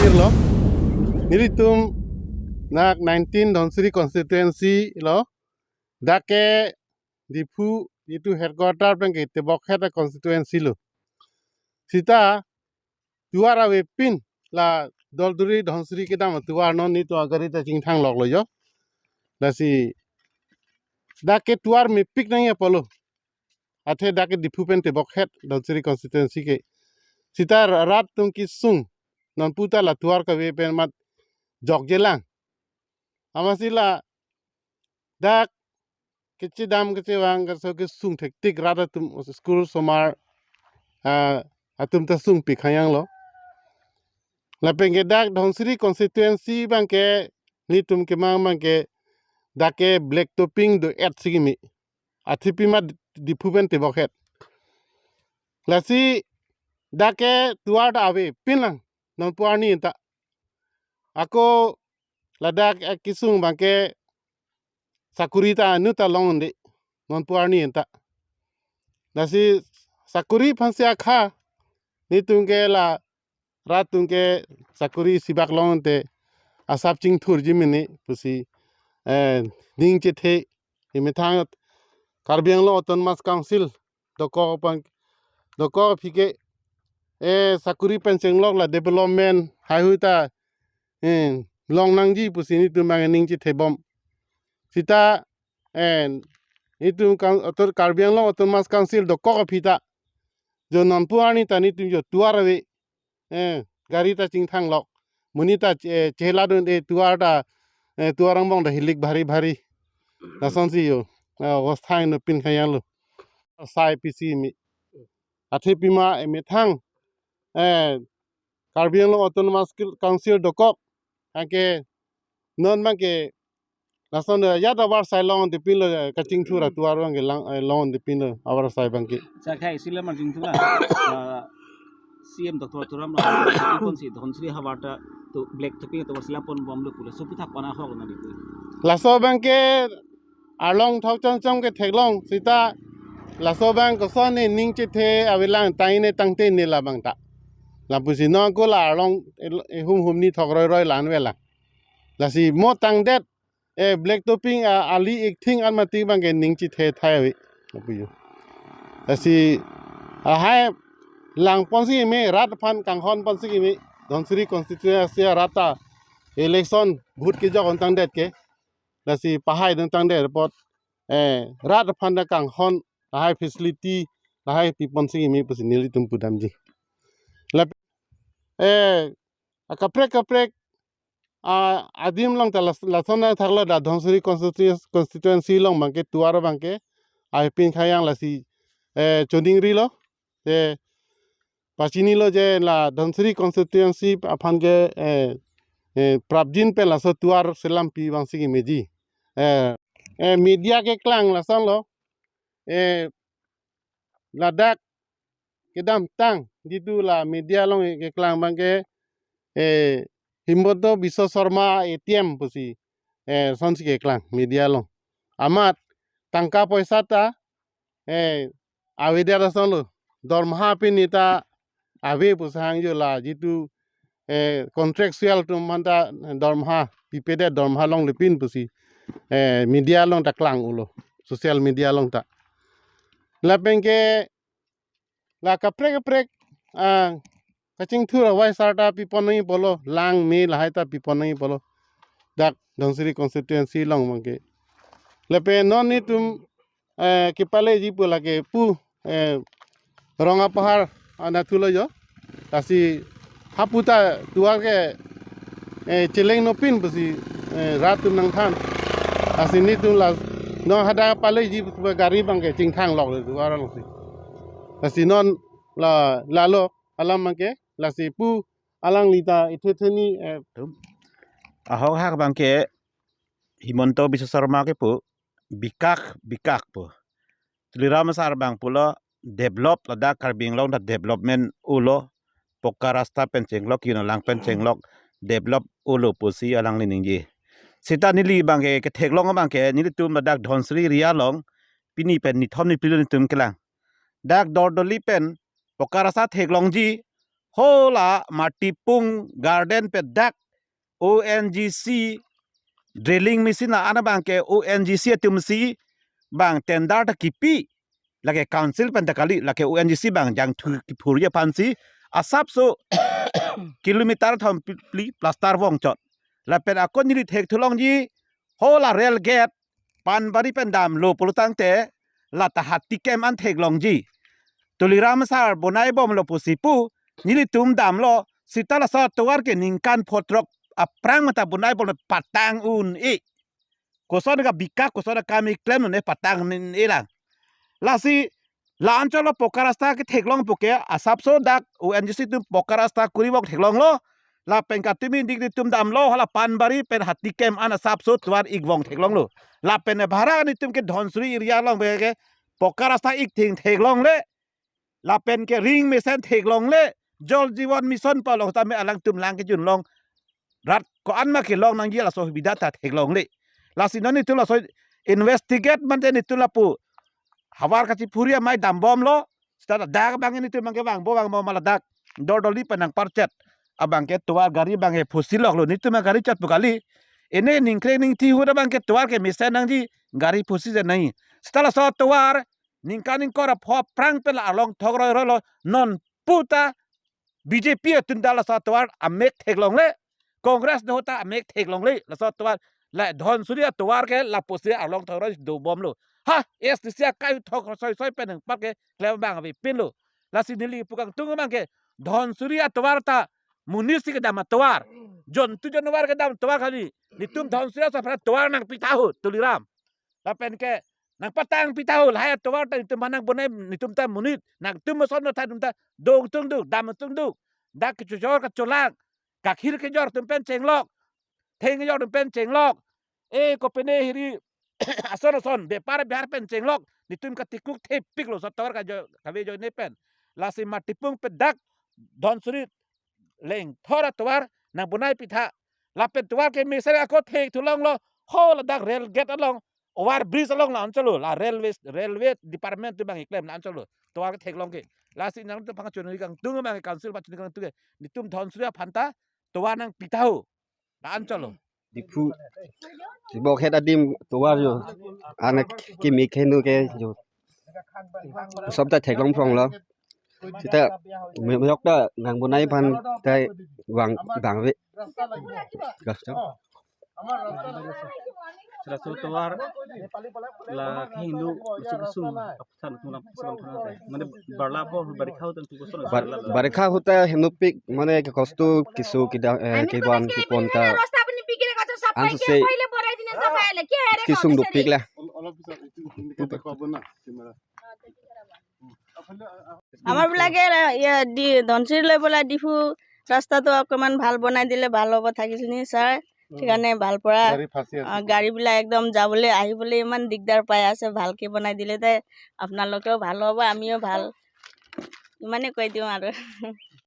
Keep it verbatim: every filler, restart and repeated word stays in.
Lo, nelitum nak nineteen Dhansiri constituency lo, dak ke Diphu itu headquarter pen ke tebokhet a constituency lo. Sita tovar avepin la Dolduri Dhansiri kedam tovar non nelitum agari ta chingthang lok lo jo. Lasi dak ke tovar mepik nangji apotlo. Athe dak ke Diphu pen tebokhet Dhansiri constituency ke. Sita ra-, rat atum kesung non puta la tovar kave pen mat jokjelang. Amatsi ladak kechedam kechevang kaso kesung thektik rat atum school osomar, ah, atum ta sungpik khang yang lo. Lapen ke dak Dhansiri constituency abang ke nelitum kemang abang ke dak ke black topping do-et si kimi. Athe pima Diphu pen tebokhet. Lasi dak ke tovar ta avepin lang non pu arni ta. Ako ladak, eh, kesung abang ke sakuri ta anu ta long-un-e non pu arni ta. Lasi sakuri aphansi akha nelitum ke la rat atum ke sakuri isi bak long-un te asap chingthurji mene pusi, eh, ning chethe, emethang Karbi Anglong Autonomous Council dokok aphan, dokok aphi ke, eh, sakuri pen chenglok la development haihui ta, eh, long nangji pusi nelitum abang ning chethebom. Sita, eh, nelitum kan, atur Karbi Anglong Autonomous Council dokok aphi ta jo non pu arni ta nelitum jo tovar ave, eh, gari ta chingthang lok. Monit ta, eh, chehela dun, eh, tovar ta, eh, tovar angbong ta hilik bhari bhari. Lasonsi jo, eh, avastha nangpin khang yang lo. Sai pisi mi. Athe pima, eh, emethang, eh, Karbi Anglong Autonomous Council dokok. Anke non abang ke lason, eh, ajat avarsai long-un-e pinlo, eh, kachingthur atovar abang ke lang, eh, long-un-e pinlo avarsai abang ke. Sakhai sila marjing thula. Ah, C M Doctor Tuliram Ronghang konsi Dhansiri havar ta to black topping tovar si lapon bomlo pulo. So puthak kona hok na ditu. Laso abang ke arlong thok chom chom ke theklong sita laso abang koson ne ning chethe avelang, tangte ne tangte ne labang ta. Lapusi non ko la arlong el-, ehum hum ni thok roi roi la-an avelang. Lasi mo tangdet, eh, black topping, ah, ali ik thing an mati abang ke ning chethe thai ave. Lapu jo. Lasi ahai langpon si kimi, rat aphan kanghon pon si kimi, Dhansiri constituency arat ta election vote kejok un tangdet ke. Lasi pahai dun tangdet apot, eh, rat aphan ta kanghon, lahai facility, lahai pipon si kimi pusi nelitum pudamji. Lap-, eh, akaprek kaprek, ah, adim along ta las-, lason nangthaklo, dak Dhansiri constitu-, constituency along abang ke, tovar abang ke, avepin khang yang lasi, eh, choningrilo, eh, pachinilo je la Dhansiri constituency aphan ke, eh, eh, prapjin pen laso tovar selam pi abang si kimeji. Eh, eh, media keklang lasonlo, eh, ladak kedamtang jitu la media along keklang abang ke, eh, Himanta Biswa Sarma A T M pusi, eh, sonsi keklang media along. Amat tangka poisa ta, eh, avedet asonlo. Dormaha pini ta ave pusi hang jo la jitu, eh, contractual atum aphan ta dormaha pipedet, dormaha longle pin pusi, eh, media along ta klang-ulo, social media along ta. Lapen ke la kaprek kaprek, ah, kachingthur avarsai ta pipon nangji apotlo, lang me lahai ta pipon nangji apotlo. Dak Dhansiri constituency along abang ke. Lapen non nelitum, eh, kepaleji pu lake pu, eh, Rongapahar anatthu lo jo. Lasi hapu ta tovar ke, eh, cheleng nopin pusi, eh, rat atum nangthan. Lasi nelitum la non hadak paleji pu gari abang ke chingthang lok le tovar alongsi. Lasi non la, lalo alam abang ke, lasi pu alangli ta ithe theni, eh, tum. Ahok hak abang ke Himanta Biswa Sarma kepu, bikak, bikak pu. Tuliram sar abang pulo, develop ladak Karbi Anglong ta development ulo, poka rasta pen chenglok, yun alang pen chenglok, develop ulo pusi alangli ningje. Sita neli abang ke, ketheklong abang ke, nelitum ladak Dhansiri area along, pini pen nithom niphli lo nelitum kelang. Dak Dordoli pen, poka rasta theklongji, hola Matipung Garden pen dak O N G C drilling machine la-an abang ke O N G C atumsi bang tender ta kipi, lake council pen ta kali, lake O N G C bang jangthu kiphurji aphansi asapso kilometer thom pli plaster vongchot. Lapen ako neli thekthulongji, hola rail gate Panbari pen damlo pulotangte lata Hatikem an theklongji. Tuliram sar bonaibomlo pusi pu, nelitum damlo, seta laso atovar ke ningkan photrok aphrang mata bonaibomlo, patang un-e. Koson ka bika, koson ka mi klemlo ne, patang un-e lang. Lasi la-an chotlo, poka rasta ketheklong puke, asapso dak O N G C atum poka rasta kurivok theklonglo. Lapen katumi dik nelitum damlo, hala Panbari pen Hatikem an asapso tovar ik vong theklonglo. Lapen bhara nelitum ke Dhansiri area along ke poka rasta ik thing theklongle. Lapen ke ring mesen theklongle, Jal Jeevan Mission palong tame alangtum lang kejun long, rat ko-an ma kelong nangji laso subida ta theklongle. Lasi non nelitum laso investigate mante nelitum lapu havar kachiphuri amei dambomlo. Seta dak abang nelitum abang ke vangbo vangbo ma ladak Dordoli pen nangparchet abang ke tovar gari abang ke phusi loklo, nelitum gari chot pu kali. Ene ningkreng ningthi ahut abang ke tovar ke mesen nangji, gari phusi je nai. Seta laso tovar ningkan ingkoi ra pho aphrang pen la arlong thok roiroilo, non puta B J P atum ta laso atovar amek theklongle, Congress do ta amek theklongle, laso atovar la Dhansiri atovar ke lapusi arlong thok roi dobomlo. Ha, S D C akai thok soisoi pen nangpar ke klem abang avepinlo. Lasi neli pu kangtung abang ke Dhansiri atovar ta monit si kedam atovar, jontu januar kedam atovar kali. Nelitum Dhansiri aso aphan tovar nangpi tha ho, Tuliram. Lapen ke nangpatang pi tha ho, lahai atovar ta nelitum aphan nangbonai, nelitum ta monit, nangtum ason ta nelitum ta dong tungduk, dam tungduk, dak kechojor kacholang, kakhir kejor atum pen chenglok, theng kejor atum pen chenglok, e kopine hiri ason ason bepar bihar pen chenglok, nelitum katikuk thepiklo laso atovar kajo, kave ajoine pen. Lasi Matipung pen dak Dhansiri lengthor atovar nangbonai pi tha. Lapen tovar ke mesen ako thekthulonglo, ho ladak rail gate along, over bridge along la-an chotlo, la railway, railway department atum abang keklem la-an chotlo, tovar ketheklong ke. Lasi nangtum aphan chonri kangtung abang ke, council aphan chonri kangtung ke, nelitum Dhansiri aphan ta tovar nangpi tha ho, la-an chotlo. Diphu, Dibok het adim tovar jo, anak kimi khenu ke jo, sob ta theklong phronglo. Seta me-, meyok ta nangbonai aphan ta vang, vangve. Gas to. Sera so tovar la kehingno, so kesung apsan tung lam kesung tung lam. Mane barla po, barikha ahut tung kesung. Bar-, barikha ahut ta hingno pik, mane ke kosto keso kida, eh, kevan kepon ta. Ansi se kesung dopik la. আমার বিলাকে, ইয়ে, দি-, ধনশিৰি লৈ পেলাই ডিফু ৰাস্তাটো অকণমান ভাল বনাই দিলে ভাল হ'ব থাকিলনি, ছাৰ। সেইকাৰণে ভাল পৰা, গাড়ী ফাঁচি আছে। অ, গাড়ীবিলাক একদম যাবলৈ আহিবলৈ ইমান দিগদাৰ পাই আছে। ভালকে বনাই দিলে তে আপোনালোকেও ভাল হ'ব, আমিও ভাল। ইমানে কৈ দিওঁ আৰু।